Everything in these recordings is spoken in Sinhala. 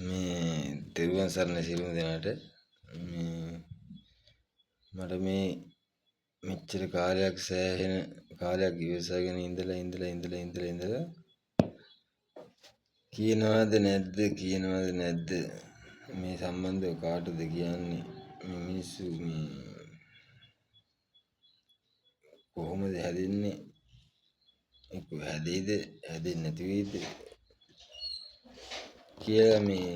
මේ තෙරුවන් සරණ සියලුම දෙනාට. මේ මට මේ මෙච්චර කාලයක් සෑහෙන කාලයක් ඉවසගෙන ඉඳලා ඉඳලා ඉඳලා ඉඳලා ඉඳලා කියනවද නැද්ද කියනවද නැද්ද මේ සම්බන්ධව කාටද කියන්නේ? මේ මිනිස්සු මේ කොහොමද හැදෙන්නේ? එක්ක හැදෙයිද හැදෙන්නේ නැති වෙයිද කියලා මේ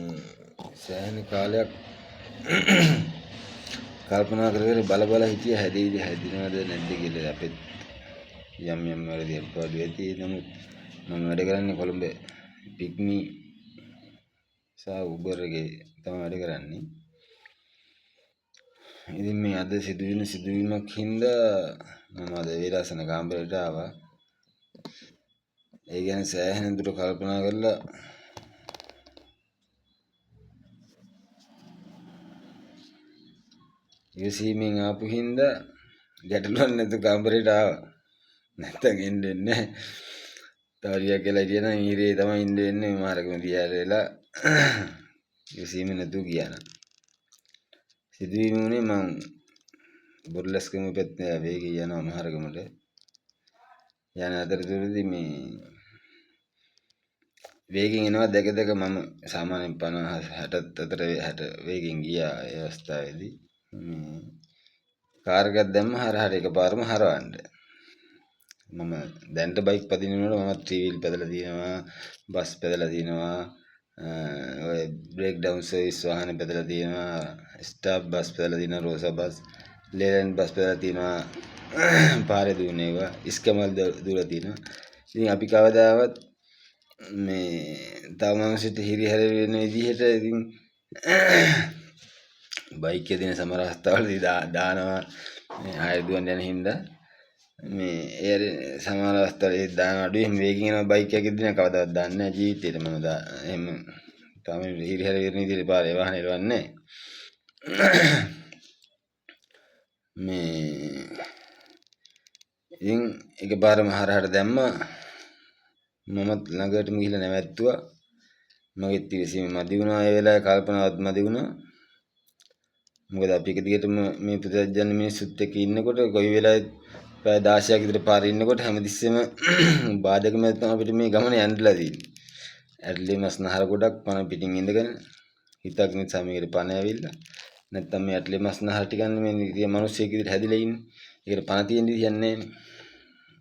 සෑහෙන කාලයක් කල්පනා කර කර බල බල හිටිය, හැදෙයිද හැදෙනවද නැද්ද කියලා. අපෙත් යම් යම් වැරදි අඩුපාඩු ඇති. නමුත් මම වැඩ කරන්නේ කොළඹ පික්මි සහ උබර් එකේ තමයි වැඩ කරන්නේ. ඉතින් මේ අද සිදුවෙන සිදුවීමක් හින්දා මම අද වේලාසන කාමරේට ආවා. ඒ ගැන සෑහෙන දුර කල්පනා කරලා ඉවසීමෙන් ආපු හින්දා ගැටලුවක් නැතුව කාමරේට ආවා. නැත්තම් එන්න වෙන්නේ නැහැ. තව ටිකක් වෙලා හිටියා නම් ඊරේ තමයි ඉන්න වෙන්නේ. මාරකම දිහාට වෙලා ඉවසීම නැතුව ගියා නම්. සිදුවීම වුණේ මං බොරලැස්ගම පැත්තේ වේගය යනවා මහරගමට. යන අතරතුරදී මේ වේගෙන් එනවා දැක දැක මම සාමාන්‍යයෙන් 50 60 අතර 60 වේගෙන් ගියා. ඒ අවස්ථාවේදී මේ කාර් එකක් දැම්ම හරහට එකපාරම හරවන්න. මම දැන්ට බයික් පදිනකොට මම ත්‍රී වීල් පැදලා තියෙනවා, බස් පැදලා තියෙනවා, ඔය බ්‍රේක් ඩවුන් සර්විස් වාහන පැදලා තියෙනවා, ස්ටාෆ් බස් පැදලා තියෙනවා, රෝසා බස්, ලේලන්ඩ් බස් පැදලා තියෙනවා, පාරේ දුවන ඒවා, ඉස්කමල් දුවලා තියෙනවා. ඉතින් අපි කවදාවත් මේ තව මනුස්සයෙක්ට හිරිහැර වෙන විදිහට ඉතින් බයික් එකේ දින සමහර අවස්ථාවලදී දානවා මේ ආයෙ දුවන්න යන හින්දා මේ ඒ සමහර අවස්ථාවල ඒ දාන අඩුයි. එහෙම වේගෙන් යන බයික් එකක් දින කවදාවත් දාන්නේ නැහැ ජීවිතේට. මම එහෙම තාම හිරිහැර වෙන විදිහට පාරේ වාහන එලවන්නේ මේ. ඉතින් එකපාරම හරහට දැම්මා. මමත් ළඟටම ගිහිල්ලා නැවැත්තුවා. මගෙත් ඉවසීම මදි වුණා. ඒ වෙලාවේ කල්පනාවත් මදි වුණා. මොකද අපි එක දිගටම මේ පුතත්ජන මිනිස්සුත් එක්ක ඉන්නකොට කොයි වෙලාවෙත් පැය 16ක් විතර පාරේ ඉන්නකොට හැමතිස්සෙම බාධක මැද තමයි අපිට මේ ගමන යන්නලා තියෙන්නේ. ඇටලි මස් නහර ගොඩක් පණ පිටින් ඉඳගෙන හිතක් නිසා මේකට පණ ඇවිල්ලා. නැත්තම් මේ ඇටලි මස් නහර ටිකන්නේ මේ ඉතින් මිනිස්සෙක් විදිහට හැදිලා ඉන්නේ. ඒකට පණ තියෙන විදිහක් නෑනේ.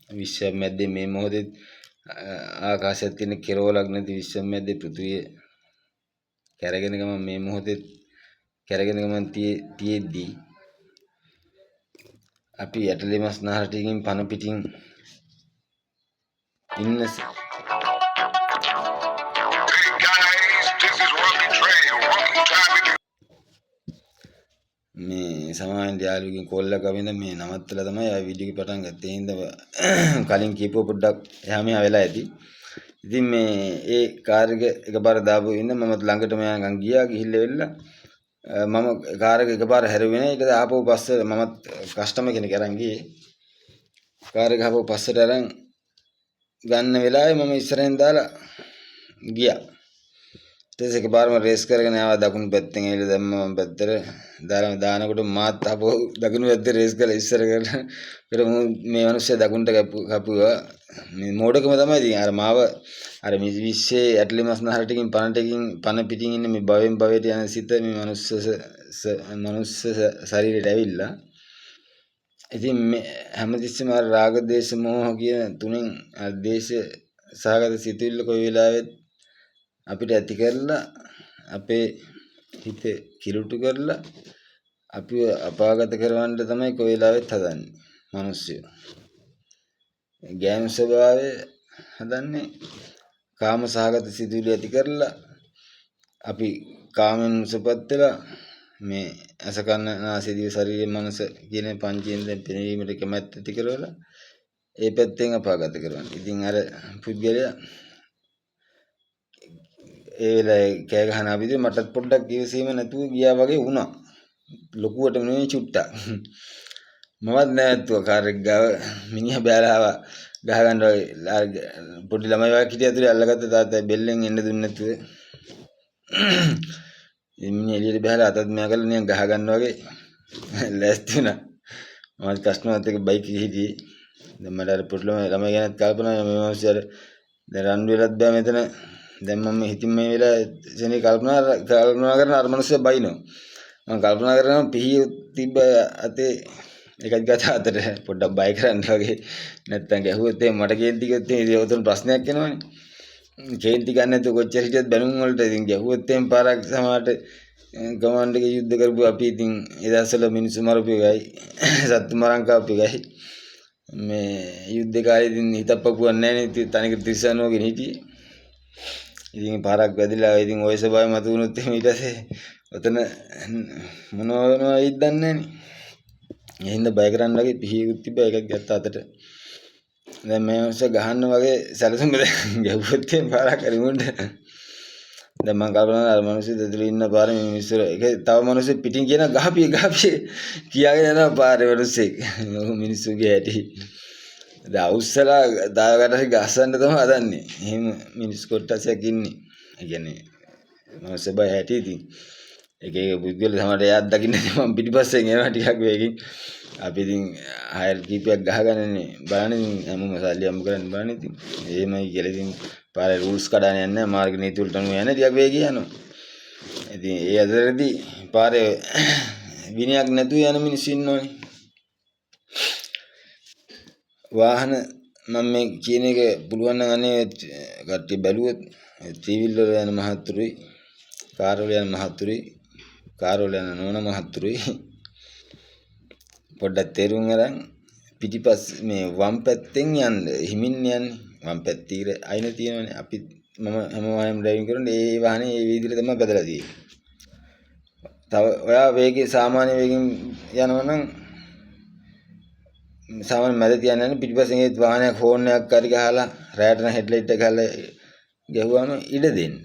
විශ්වය මැද්දේ මේ මොහොතේ ආකාශයක් තියෙන කෙරවලක් නැති විශ්වය මැද්දේ පෘථිවිය කැරගෙන ගමන් මේ මොහොතේ කැරගෙන ගමන් තියෙද්දී අපි ඇටලි මස් නහර ටිකකින් පණ පිටින් ඉන්න මේ සමාවෙන් යාළුවගෙන් කෝල් එකක් ආවෙ මේ නවත්තලා තමයි ආයෙ වීඩියෝ එක පටන් ගත්තේ. ඒ හින්දා කලින් කියපුව පොඩ්ඩක් එහා මෙහා වෙලා ඇති. ඉතින් මේ ඒ කාර් එක එකපාර දාපු ඉන්න මමත් ළඟටම යනකම් ගියා. ගිහිල්ලා වෙලා මම කාර් එක එකපාර හැරුවේ නෑ. ඊට ආපහු පස්සේ මමත් කස්ටමර් කෙනෙක් අරන් ගියේ. කාර් එක ආපහු පස්සට අරන් ගන්න වෙලාවේ මම ඉස්සරහින් දාලා ගියා. ඊට පස්සේ එකපාරම රේස් කරගෙන ආවා දකුණු පැත්තෙන් ඇවිල්ලා දැම්ම මම පැත්තට දාලා දානකොට මාත් ආපහු දකුණු පැත්තේ රේස් කරලා ඉස්සර කරලා මේ මිනිස්සයා දකුණට කැපුවා. මේ මෝඩකම තමයි ඉතින් අර මාව අර මේ විශ්වයේ ඇටලි මස් නහර ටිකින් පණ ටිකින් පණ පිටින් ඉන්න මේ භවෙන් භවයට යන සිත මේ මනුස්ස ශරීරයට ඇවිල්ලා ඉතින් මේ හැමතිස්සෙම අර රාග දේශ මොහ කියන තුනෙන් අර දේශ සහගත සිතුවිල්ල කොයි වෙලාවෙත් අපිට ඇති කරලා අපේ හිත කිලුටු කරලා අපිව අපාගත කරවන්න තමයි කොයි වෙලාවෙත් හදන්නේ මිනිස්සු. ගෑනු ස්වභාවය හදන්නේ කාම සහගත සිතුවිලි ඇති කරලා අපි කාමෙන් මුසපත් වෙලා මේ ඇස කන නාසය දිව ශරීරය මනස කියන පංචේන්ද්‍රයන් පිනවීමට කැමැත්ත ඇති කරවලා ඒ පැත්තෙන් අපාගත කරවන්නේ. ඉතින් අර පුද්ගලයා ඒ වෙලාවේ කෑ ගහන අපිට මටත් පොඩ්ඩක් ඉවසීම නැතුව ගියා වගේ වුණා. ලොකුවටම නෙවෙයි චුට්ටක්. මමත් නැවැත්තුවා කාර් එක ගාව. මිනිහා බෑලා ආවා ගහ ගන්න වගේ. අර පොඩි ළමයි වගේ හිටිය ඇතුලේ අල්ලගත්ත තාත්තා බෙල්ලෙන් එන්න දුන්නේ නැතුව. ඉතින් මිනිහා එළියට බහලා අතත් මෙයා කරලා නිකන් ගහ ගන්න වගේ ලෑස්ති වුණා. මමත් කස්ටමර්ත් එක්ක බයික් එකේ හිටියේ. දැන් මට අර පොඩි ළමයි ගැනත් කල්පනා වෙනවා. මේ මිනිස්සු අර දැන් රණ්ඩු වෙලත් බෑ මෙතන. දැන් මම හිතින් මේ වෙලාවේ සෙනේ කල්පනා කල්පනා කරන අර මිනිස්සු බයිනවා. මම කල්පනා කරනවා පිහිය තිබ්බ අතේ එකක් ගත්ත අතට පොඩ්ඩක් බය කරන්න වගේ. නැත්තම් ගැහුවොත් එහෙම මට කේන්ති ගියොත් එහෙම ඉතින් ඔතන ප්‍රශ්නයක් එනවනේ. කේන්ති ගන්න නැතුව කොච්චර හිටියත් බැනුම් වලට ඉතින් ගැහුවොත් එහෙම පාරක් සමහරට කමාන්ඩ් එකේ යුද්ධ කරපු අපි ඉතින් ඒ දවස්වල මිනිස්සු මරපු එකයි, සත්තු මරන් කාපු එකයි, මේ යුද්ධ කාලේ ඉතින් හිතක් පපුවක් නැහැ නේ. ඉතින් තනිකර තිරිසන් වගේ හිටියේ. ඉතින් පාරක් වැදිලා ඉතින් ඔය ස්වභාවය මතු වුණොත් එහෙම ඊට පස්සේ ඔතන මොනවා වෙනවද වෙයිද දන්නේ නැහනේ. ඒ හින්දා බය කරන්න වගේ පිහියකුත් තිබ්බා, ඒකත් ගත්ත අතට. දැන් මේ මනුස්සයා ගහන්න වගේ සැලසුම් ගැහුවොත් එහෙම පාරක් හරි මුන්ට. දැන් මං කල්පනා කරනවා අර මිනිස්සු ඇතුලේ ඉන්න පාරේ මේ මිනිස්සු එක තව මිනිස්සු පිටින් කියන ගහපිය ගහපිය කියාගෙන යනවා පාරේ මිනිස්සෙක්. මිනිස්සුගේ හැටි. දැන් අවුස්සලා දාගට හරි ගස්සන්න තමයි හදන්නේ. එහෙම මිනිස් කොට්ටාසයක් ඉන්නේ. ඒ කියන්නේ මනුස්ස බය හැටි ඉතින්. එක එක පුද්ගල සමහරට එයාත් දකින්න මං පිටිපස්සෙන් එනවා ටිකක් වේගෙන්. අපි ඉතින් හයර් කීපයක් ගහගන්නනේ බලන්නේ ඉතින් හැමෝම සල්ලි හම්බ කරන්න බලන්නේ ඉතින්. එහෙමයි කියලා ඉතින් පාරේ රූල්ස් කඩාන යන්නේ නැහැ, මාර්ග නීති වලට අනුව යන්නේ ටිකක් වේගය යනවා. ඉතින් ඒ අතරේදී පාරේ විනයක් නැතුව යන මිනිස්සු ඉන්නවනේ. වාහන මම මේ කියන එක පුළුවන් නම් අනේ කට්ටිය බැලුවොත් ත්‍රිවිල් වල යන මහත්තුරුයි, කාර් වල යන මහත්තුරුයි, කාර් වල යන නෝන මහත්තුරුයි පොඩ්ඩක් තේරුම් අරන් පිටිපස් මේ වම් පැත්තෙන් යන්න, හිමින් යන්නේ. වම් පැත්තේ ඉර අයින තියෙනවනේ. අපි මම හැම වාහනේම ඩ්‍රයිවිං කරනකොට ඒ වාහනේ ඒ විදිහට තමයි පැදලා තියෙන්නේ. තව ඔයා වේගය සාමාන්‍ය වේගෙන් යනවා නම් සාමාන්‍ය මැද තියන්න යන්නේ. පිටිපස්සෙන් ඒත් වාහනයක් හෝන් එකක් හරි ගහලා රැයට නම් හෙඩ්ලයිට් එක ගහලා ගැහුවාම ඉඩ දෙන්න.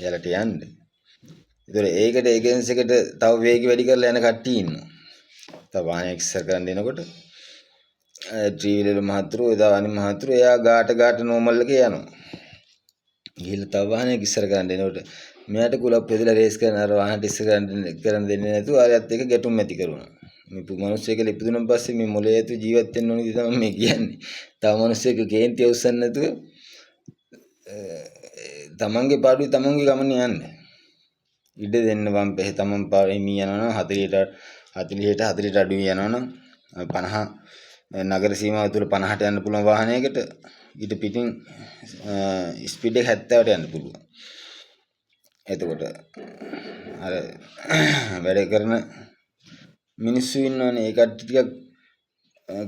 එයාලට යන්න. ඒතර ඒකට ඒජන්සි එකට තව වේගය වැඩි කරලා යන කට්ටිය ඉන්නවා. තව වාහනයක් ඉස්සර කරන්න එනකොට ත්‍රිවිල් මහතුරු එදා අනිත් මහතුරු එයා ගාට ගාට නෝමල් එකේ යනවා. ගිහිල්ලා තව වාහනයක් ඉස්සර කරන්න එනකොට මෙයාට කුලප් හදලා රේස් කරන අර වාහනට ඉස්සර කරන්න දෙන්නේ නැතුව ආරයත් එක්ක ගැටුම් ඇති කරනවා. මේ මිනිස්සෙක් කියලා ඉපදුනන් පස්සේ මේ මොලේ ඇතුව ජීවත් වෙන්න ඕන ඉතින් තමයි මේ කියන්නේ. තව මිනිස්සෙක් කේන්තිය උස්සන්න නැතුව තමන්ගේ පාඩුවේ තමන්ගේ ගමන යන්න. ඉඩ දෙන්න වම් පෙහ තමන් පාරේ හිමී යනවා නම් 40ට 40ට 40ට අඩු යනවා නම් 50 නගර සීමාව තුළ 50ට යන්න පුළුවන් වාහනයකට ඊට පිටින් ස්පීඩ් එක 70ට යන්න පුළුවන්. එතකොට අර වැඩ කරන මිනිස්සු ඉන්නවනේ, ඒ කට්ටිය ටිකක්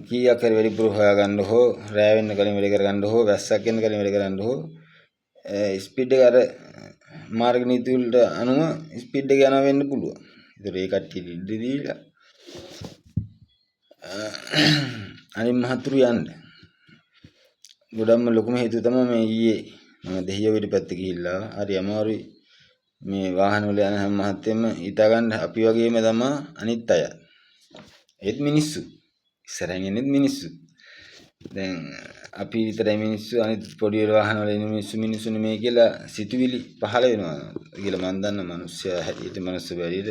කීයක් හරි වැඩිපුර හොයාගන්න හෝ රෑ වෙන්න කලින් වැඩ කරගන්න හෝ වැස්සක් එන්න කලින් වැඩ කරගන්න හෝ ස්පීඩ් එක අර මාර්ග නීති වලට අනුව ස්පීඩ් එක යනවා වෙන්න පුළුවන්. ඒතර ඒ කට්ටිය ඉඩ දීලා අනිත් මහතුරු යන්න. ගොඩක්ම ලොකුම හේතුව තමයි මේ ඊයේ මම දෙහියවිට පැත්තේ ගිහිල්ලා හරි අමාරුයි මේ වාහන වල යන හැම මහත්තයෙම හිතා ගන්න අපි වගේම තමයි අනිත් අය. ඒත් මිනිස්සු. ඉස්සරහින් එන්නෙත් මිනිස්සු. දැන් අපි විතරයි මිනිස්සු, අනිත් පොඩි වාහන වල ඉන්න මිනිස්සු මිනිස්සු නෙමෙයි කියලා සිතුවිලි පහළ වෙනවා කියලා මං දන්න මිනිස්සයා හැටියට මනුස්ස බැරිද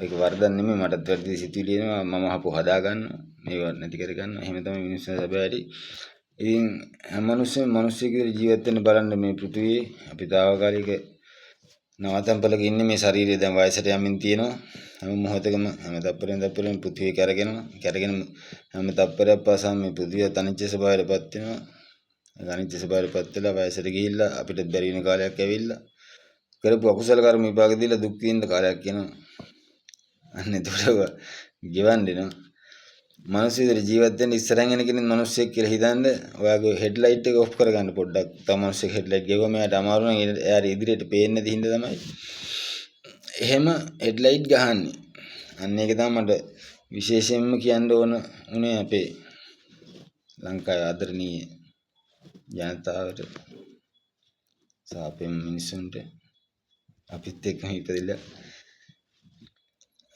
ඒක වරදක් නෙමෙයි, මටත් වැරදි සිතුවිලි එනවා, මම අහපු හදා ගන්නවා, මේවා නැති කර ගන්නවා. එහෙම තමයි මිනිස්සු හැබැයි ඉතින් හැම මිනිස්සුම මිනිස්සෙක් විදිහට ජීවත් වෙන්න බලන්න මේ පෘථිවියේ. අපි තාවකාලික නවතම්පලක ඉන්නේ. මේ ශරීරය දැන් වයසට යමින් තියෙනවා. හැම මොහොතකම හැම තප්පරෙන් තප්පරෙන් පෘථිවිය කැරගෙනවා. කැරගෙන හැම තප්පරයක් පාසාම මේ පෘථිවිය අනිත්‍ය ස්වභාවයටපත් වෙනවා. ඒක අනිත්‍ය ස්වභාවයටපත් වෙලා වයසට ගිහිල්ලා අපිට බැරි වෙන කාලයක් ඇවිල්ලා කරපු අකුසල කර්ම විපාක දීලා දුක් විඳින්න කාලයක් එනවා. අන්න එතකොට ගෙවන්න එනවා. මනුස්ස විදිහට ජීවත් වෙන්න ඉස්සරහින් එන කෙනෙක් මනුස්සයෙක් කියලා හිතන්න ඔයාගේ හෙඩ්ලයිට් එක ඔෆ් කරගන්න පොඩ්ඩක්. තව මනුස්සයෙක් හෙඩ්ලයිට් ගෙවුවම එයාට අමාරු නම් එයාට ඉදිරියට පේන්නේ නැති හින්දා තමයි එහෙම හෙඩ්ලයිට් ගහන්නේ. අන්න ඒක තමයි මට විශේෂයෙන්ම කියන්න ඕන උනේ අපේ ලංකාවේ ආදරණීය ජනතාවට සහ අපේ මිනිස්සුන්ට, අපිත් එක්කම ඉපදිලා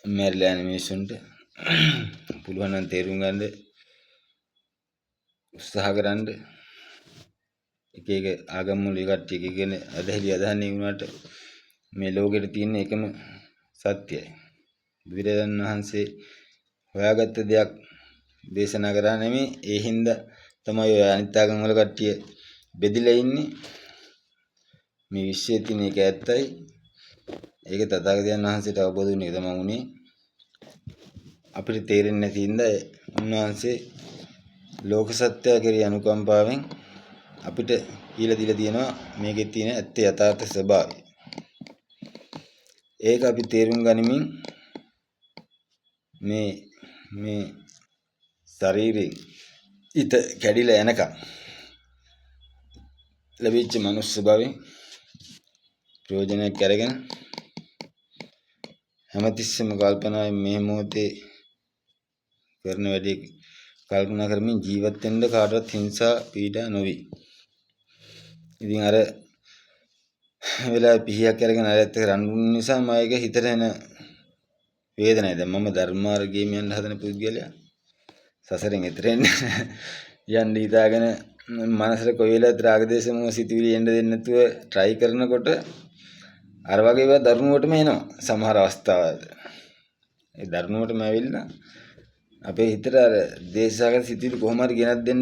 මැරිලා යන මිනිස්සුන්ට පුළුවන් නම් තේරුම් ගන්න උත්සාහ කරන්න. එක එක ආගම් වල කට්ටිය එක එක ඇදහිලි අදහන්නේ වුණාට මේ ලෝකෙට තියෙන එකම සත්‍යයි. බුදුරජාණන් වහන්සේ හොයාගත්ත දෙයක් දේශනා කරා නෙමෙයි. ඒ හින්දා තමයි ඔය අනිත් ආගම් වල කට්ටිය බෙදිලා ඉන්නේ. මේ විශ්වයේ තියෙන එක ඇත්තයි. ඒක තථාගතයන් වහන්සේට අවබෝධ වුණේ තමයි උනේ. අපිට තේරෙන්නේ නැති හින්දා උන්වහන්සේ ලෝක සත්‍යය කෙරෙහි අනුකම්පාවෙන් අපිට කියලා දීලා තියෙනවා මේකේ තියෙන ඇත්ත යථාර්ථ ස්වභාවය. ඒක අපි තේරුම් ගනිමින් මේ මේ ශරීරයෙන් හිත කැඩිලා යනකම් ලැබිච්ච මනුස්ස භවයෙන් ප්‍රයෝජනයක් අරගෙන හැමතිස්සෙම කල්පනාවෙන් මේ මොහොතේ කරන වැඩේ කල්පනා කරමින් ජීවත් වෙන්න කාටවත් හිංසා පීඩා නොවි. ඉතින් අර වෙලාවේ පිහියක් අරගෙන අර ඇත්ත රණ්ඩු වුණ නිසා මම ඒක හිතට එන වේදනයි. දැන් මම ධර්ම මාර්ගයේ යන්න හදන පුද්ගලයා සසරෙන් එතර එන්න යන්න හිතාගෙන මනසට කොයි වෙලාවත් රාග දේශ මොහ සිතුවිලි එන්න දෙන්නේ නැතුව try කරනකොට අර වගේ ඒවා දරුණුවටම එනවා සමහර අවස්ථාවල. ඒ දරුණුවටම ඇවිල්ලා අපේ හිතට අර දේශසහගත සිතුවිලි කොහොම හරි ගෙනත් දෙන්න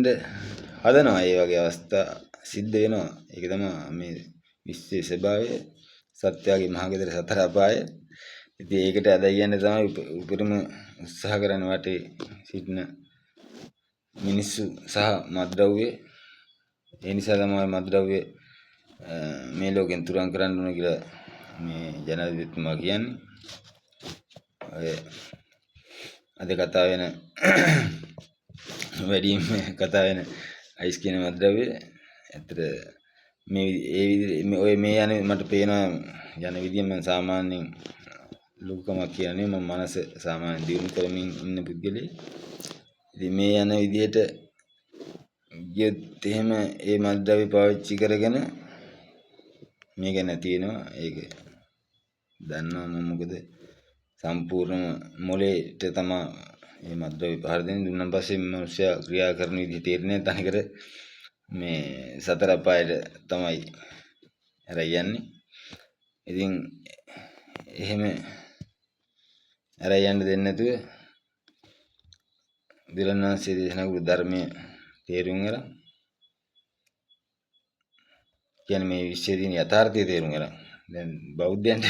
හදනවා. ඒ වගේ අවස්ථා සිද්ධ වෙනවා. ඒක තමයි මේ විශ්වයේ ස්වභාවය. සත්‍යයේ මහගෙදර සතර අපාය. ඉතින් ඒකට අද කියන්නේ තමයි උපරිම උත්සාහ කරන වටේ සිටින මිනිස්සු සහ මත්ද්‍රව්‍ය. ඒ නිසා තමයි මත්ද්‍රව්‍ය මේ ලෝකෙන් තුරන් කරන්න ඕන කියලා මේ ජනාධිපතිතුමා කියන්නේ. ඔය අද කතා වෙන වැඩිම කතා වෙන අයිස් කියන මත්ද්‍රව්‍ය ඇත්තට මේ ඒ විදිහට ඔය මේ යන මට පේනවා යන විදිය මම සාමාන්‍යයෙන් ලොකුකමක් කියන්නේ මම මනස සාමාන්‍ය දියුණු කරමින් ඉන්න පුද්ගලයෙක්. ඉතින් මේ යන විදිහට ගියොත් එහෙම ඒ මත්ද්‍රව්‍ය පාවිච්චි කරගෙන මේක නැති වෙනවා. ඒක දන්නවා මම, මොකද සම්පූර්ණම මොලේට තමා මේ මත්ද්‍රව්‍ය පහර දෙන්නේ. දුන්නාන් පස්සේ මනුස්සයා ක්‍රියා කරන විදිහ තේරෙන්නේ නැහැ. තනිකර මේ සතර අපායට තමයි ඇරයි යන්නේ. ඉතින් එහෙම ඇරයි යන්න දෙන්නේ නැතුව බුදුරජාණන් වහන්සේ දේශනා කරපු ධර්මය තේරුම් අරන්, කියන්නේ මේ විශ්වයේ තියෙන යථාර්ථය තේරුම් අරන්. දැන් බෞද්ධයන්ට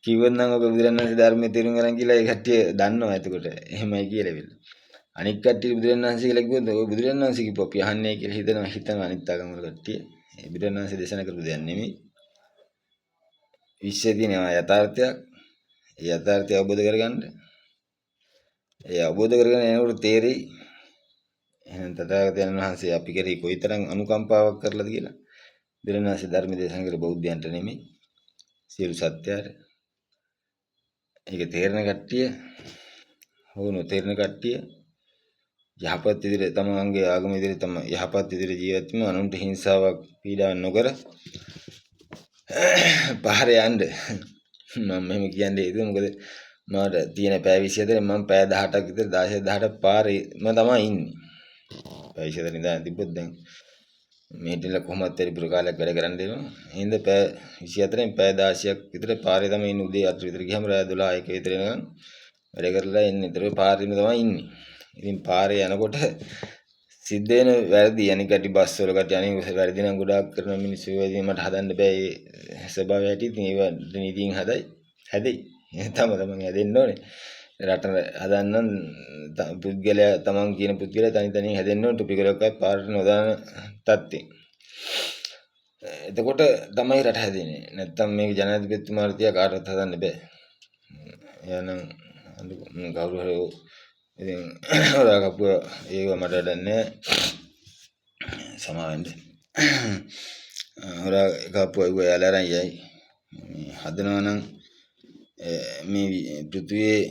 කිව්වොත් නම් ඔක බුදුරජාණන් වහන්සේ ධර්මයේ තේරුම් අරන් කියලා ඒ කට්ටිය දන්නවා. එතකොට එහෙමයි කියලා වෙලා. අනික් කට්ටිය බුදුරජාණන් වහන්සේ කියලා කිව්වොත් ඔය බුදුරජාණන් වහන්සේ කිව්ව අපි අහන්නේ කියලා හිතනවා අනිත් ආගම් වල කට්ටිය. ඒ බුදුරජාණන් වහන්සේ දේශනා කරපු දෙයක් නෙමෙයි. විශ්වයේ තියෙන යථාර්ථයක්. ඒ යථාර්ථය අවබෝධ කරගන්න. ඒ අවබෝධ කරගෙන එනකොට තේරෙයි එහෙනම් තථාගතයන් වහන්සේ අපි කෙරෙහි කොයිතරම් අනුකම්පාවක් කරලාද කියලා. බුදුරජාණන් වහන්සේ ධර්ම දේශනා කරේ බෞද්ධයන්ට නෙමෙයි, සියලු සත්‍යයට. ඒක තේරෙන කට්ටිය හෝ නොතේරෙන කට්ටිය යහපත් විදිහට තමන්ගේ ආගම විදිහට තම යහපත් විදිහට ජීවත් වීම, අනුන්ට හිංසාවක් පීඩාවක් නොකර පාරේ යන්න. මම මෙහෙම කියන්නේ හේතුව මොකද මට තියෙන පැය 24 මම පැය 18ක් විතර 16 18ක් පාරේම තමයි ඉන්නේ. පැය 24 නිදාගෙන තිබ්බොත් දැන් මේ ටික කොහොමත් වැඩිපුර කාලයක් වැඩ කරන්න දෙනවා. එහෙනම් පැය 24න් පැය 16ක් විතර පාරේ තමයි ඉන්නේ. උදේ 8 විතර ගියම රාත්‍රී 12 1 විතර එනකන් වැඩ කරලා එන්නේ. ඒතර පාරේම තමයි ඉන්නේ. ඉතින් පාරේ යනකොට සිද්ධ වෙන වැරදි අනික කටි බස් වල කටි අනික වැරදි නම් ගොඩාක් කරන මිනිස්සු ඒවා ඉතින් මට හදන්න බෑ ඒ ස්වභාවය හැටි. ඉතින් ඒවා නීතියෙන් හැදෙයි. තම තමන් හැදෙන්න ඕනේ. රට හදන්න පුද්ගලයා තමන් කියන පුද්ගලයා තනි තනියෙන් හැදෙන්න ඕනේ. ටොපි කරක්වත් පාරට නොදාන තත්ත්වෙන්. එතකොට තමයි රට හැදෙන්නේ. නැත්තම් මේක ජනාධිපතිතුමාට තියා කාටවත් හදන්න බෑ. එයා නම් කවුරු හරි ඉතින් හොරා කපුව ඒව මට වැඩක් නෑ. සමා වෙන්න. හොරා කපුව ඒව එයාලා අරන් යයි. මේ හදනවා නම් මේ පෘථිවියේ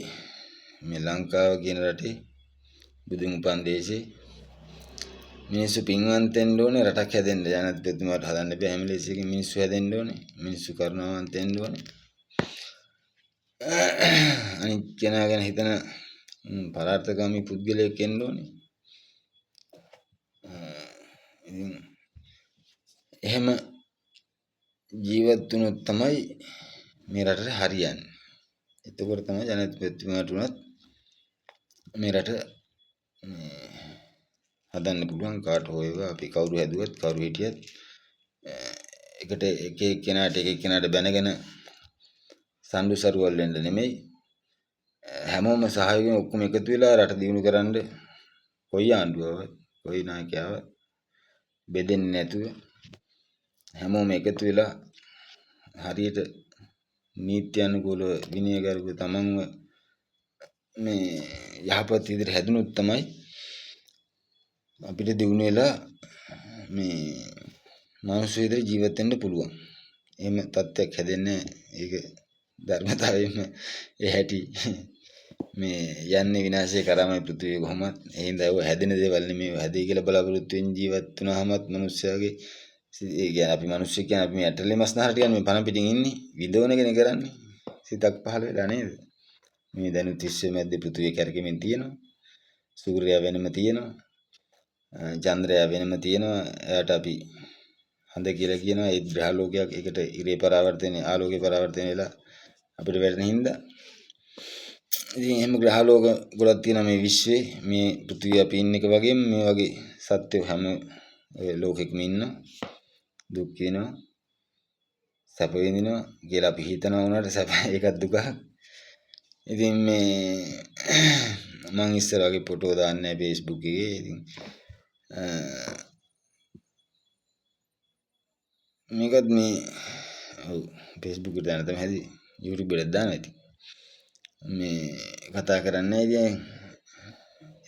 මේ ලංකාව කියන රටේ බුදුන් උපන් දේශේ මිනිස්සු පින්වන්ත වෙන්න ඕනේ රටක් හැදෙන්න. ජනාධිපතිතුමාට හදන්න බෑ හැම ලෙසකින් මිනිස්සු හැදෙන්න ඕනේ. මිනිස්සු කරුණාවන්ත වෙන්න ඕනේ. අනිත් කෙනා ගැන හිතන පරාර්ථකාමී පුද්ගලයෙක් වෙන්න ඕනේ. ඉතින් එහෙම ජීවත් වුණොත් තමයි මේ රටට හරියන්නේ. එතකොට තමයි ජනාධිපතිතුමාට උනත් මේ රට මේ හදන්න පුළුවන්. කාට හෝ වේවා, අපි කවුරු හැදුවත් කවුරු හිටියත් එකට එක එක්කෙනාට එක එක්කෙනාට බැනගෙන සම්ඩු සරුවල් වෙන්න නෙමෙයි, හැමෝම සහයෝගයෙන් ඔක්කොම එකතු වෙලා රට දියුණු කරන්න කොයි ආණ්ඩුවවත් කොයි නායකයාවත් බෙදෙන්නේ නැතුව හැමෝම එකතු වෙලා හරියට නීත්‍යානුකූලව විනයගරුක තමන්ව මේ යහපත් විදිහට හැදුනොත් තමයි අපිට දියුණු වෙලා මේ මනුස්ස විදිහට ජීවත් වෙන්න පුළුවන්. එහෙම තත්ත්වයක් හැදෙන්නේ ඒක ධර්මතාවයෙන්ම ඒ හැටි මේ යන්නේ විනාශය කරාමයි පෘථිවිය කොහොමත්. ඒ හින්දා ඒව හැදෙන දේවල් නෙමෙයි. හැදෙයි කියලා බලාපොරොත්තු වෙන ජීවත් වුණාමත් මනුස්සයාගේ ඒ කියන්නේ අපි මිනිස්සු කියන්නේ අපි මේ ඇටලේ මස් නහරට කියන්නේ මේ පණ පිටින් ඉන්නේ විඳවන එකනේ කරන්නේ. සිතක් පහළ වෙලා නේද? මේ දැනුත් විශ්වය මැද්දේ පෘථිවිය කැරකෙමින් තියෙනවා. සූර්යයා වෙනම තියෙනවා. චන්ද්‍රයා වෙනම තියෙනවා. එයාට අපි හඳ කියලා කියනවා. ඒ ග්‍රහ ලෝකයක්. ඒකට ඉරේ පරාවර්තනය ආලෝකේ පරාවර්තනය වෙලා අපිට වැටෙන හින්දා. ඉතින් එහෙම ග්‍රහ ලෝක ගොඩක් තියෙනවා මේ විශ්වේ. මේ පෘථිවිය අපි ඉන්න එක වගේම මේ වගේ සත්ත්වයෝ හැම ලෝකෙකම ඉන්නවා. දුක් විඳිනවා, සැප විඳිනවා කියලා අපි හිතනවා වුණාට සැප ඒකත් දුකක්. ඉතින් මේ මං ඉස්සර වගේ ෆොටෝ දාන්නේ නැහැ Facebook එකේ. ඉතින් මේකත් මේ ඔව් Facebook එකට දාන්න තමයි හැදුවේ. YouTube එකට දානවා ඉතින්. මේ කතා කරන්නේ ඉතින්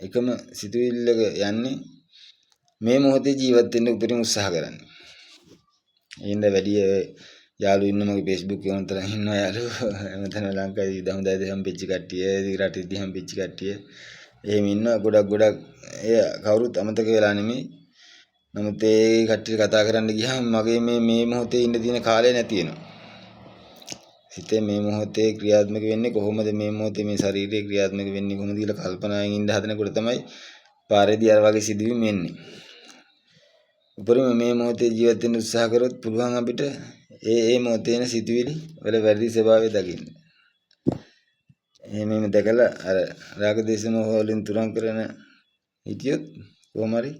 එකම සිතුවිල්ලක යන්නේ මේ මොහොතේ ජීවත් වෙන්න උපරිම උත්සාහ කරන්නේ. ඒ හින්දා වැඩි යාළුවෝ ඉන්න මගේ Facebook එකේ උන්තරන් ඉන්නවා යාළුවෝ. හැමතැනම ලංකාවේ දහමුදායිද හම්බෙච්ච කට්ටිය, රටේදී හම්බෙච්ච කට්ටිය. එහෙම ඉන්නවා ගොඩක් ගොඩක්. ඒ කවුරුත් අමතක වෙලා නෙමෙයි. නමුත් ඒ කට්ටිය කතා කරන්න ගියාම මගේ මේ මේ මොහොතේ ඉන්න තියෙන කාලය නැති වෙනවා. සිතේ මේ මොහොතේ ක්‍රියාත්මක වෙන්නේ කොහොමද, මේ මොහොතේ මේ ශරීරය ක්‍රියාත්මක වෙන්නේ කොහොමද කියලා කල්පනාවෙන් ඉන්න හදනකොට තමයි පාරේදී අර වගේ සිදුවීම් එන්නේ. උපරිම මේ මොහොතේ ජීවත් වෙන්න උත්සාහ කරොත් පුළුවන් අපිට ඒ ඒ මොහොතේ එන සිතුවිලි වල වැරදි ස්වභාවය දකින්න. එහෙම එහෙම දැකලා අර රාග දේශ මොහ වලින් තුරන් කරන හිටියොත් කොහොම හරි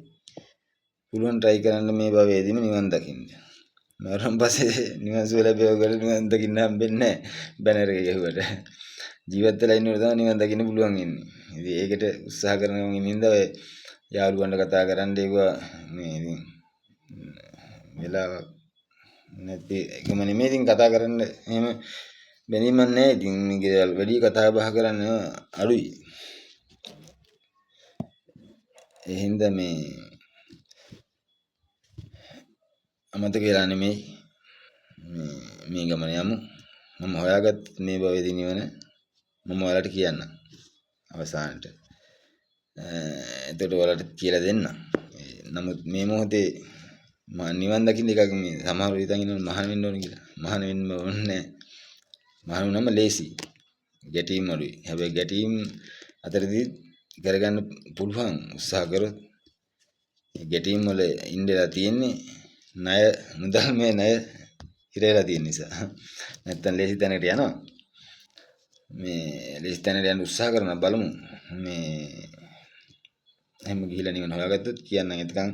පුළුවන් try කරන්න මේ භවයේදීම නිවන් දකින්න. මරණ පස්සේ නිවන් සුව ලැබෙව කරලා නිවන් දකින්න හම්බෙන්නේ නැහැ බැනර් එක ගැහුවට. ජීවත් වෙලා ඉන්නකොට තමයි නිවන් දකින්න පුළුවන් වෙන්නේ. ඉතින් ඒකට උත්සාහ කරන ගමන් ඉන්න හින්දා ඔය යාළුවන්ට කතා කරන්න ඒවා මේ ඉතින් වෙලාවක් නැති එකම නෙමෙයි. ඉතින් කතා කරන්න එහෙම බැඳීමක් නැහැ. ඉතින් මේ ගෙදර වැඩි කතා බහ කරන්න අඩුයි. ඒ හින්දා මේ අමතක වෙලා නෙමෙයි මේ ගමන යමු. මම හොයාගත්ත මේ භවයේදී නිවන මම ඔයාලට කියන්නම් අවසානට. එතකොට ඔයාලට කියලා දෙන්නම්. නමුත් මේ මොහොතේ මම නිවන් දකින්න එකක් මේ සමහරව හිතන් ඉන්නවා මහාන වෙන්න ඕන කියලා. මහාන වෙන්න ඕනේ නෑ. මහාන වුණාම ලේසි. ගැටීම් අඩුයි. හැබැයි ගැටීම් අතරදී කරගන්න පුළුවන් උත්සාහ කරොත්. ගැටීම් වල ඉඳලා තියෙන්නේ ණය මුදල් මේ ණය හිර වෙලා තියෙන නිසා. නැත්තම් ලේසි තැනකට යනවා. මේ ලේසි තැනකට යන්න උත්සාහ කරනවා බලමු. මේ එහෙම ගිහිල්ලා නිවන හොයාගත්තොත් කියන්නම්. එතකන්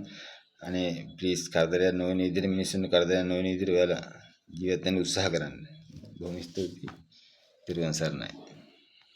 අනේ ප්ලීස් කරදරයක් නොවන විදිහට මිනිස්සුන්ට කරදරයක් නොවන විදිහට ඔයාලා ජීවත් වෙන්න උත්සාහ කරන්න. බොහොම ස්තුතියි. තිරුවන් සරණයි.